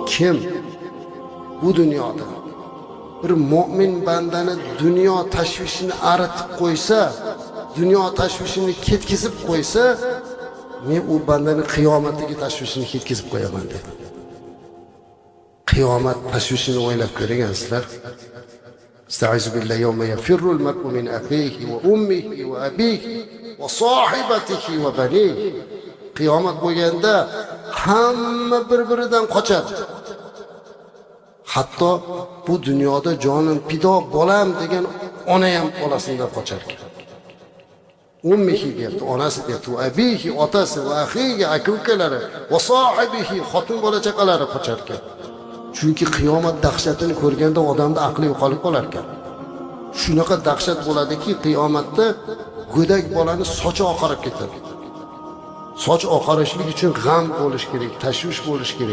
Kim bu dunyoda bir mo'min bandani dunyo tashvishini aritib qo'ysa, dunyo tashvishini ketkizib qo'ysa, men u bandani qiyomatdagi tashvishini ketkizib qo'yaman dedi. Qiyomat tashvishini o'ylab ko'ring, azizlar. استعيذ بالله يوم يفر المرء من أخيه وأمه وأبيه وصاحبته وبنيه. Qiyomat bo'lganda hamma bir-biridan qochadi. Hatto bu dunyoda jonim fido bolam degan ona ham bolasidan qochar ekan. Ummihi deyapti, onasi deyapti, va abihi otasi, va axihi aka ukalari, va sohibihi xotin bola chaqalari qochar ekan. Chunki qiyomat dahshatini ko'rganda odamda aqli yo'qolib qolar ekan. Shunaqa dahshat bo'ladiki, qiyomatda go'dak bolani sochi oqarib ketadi. Soch oqarishlik uchun g'am bo'lish kerak, tashvish bo'lish kerak.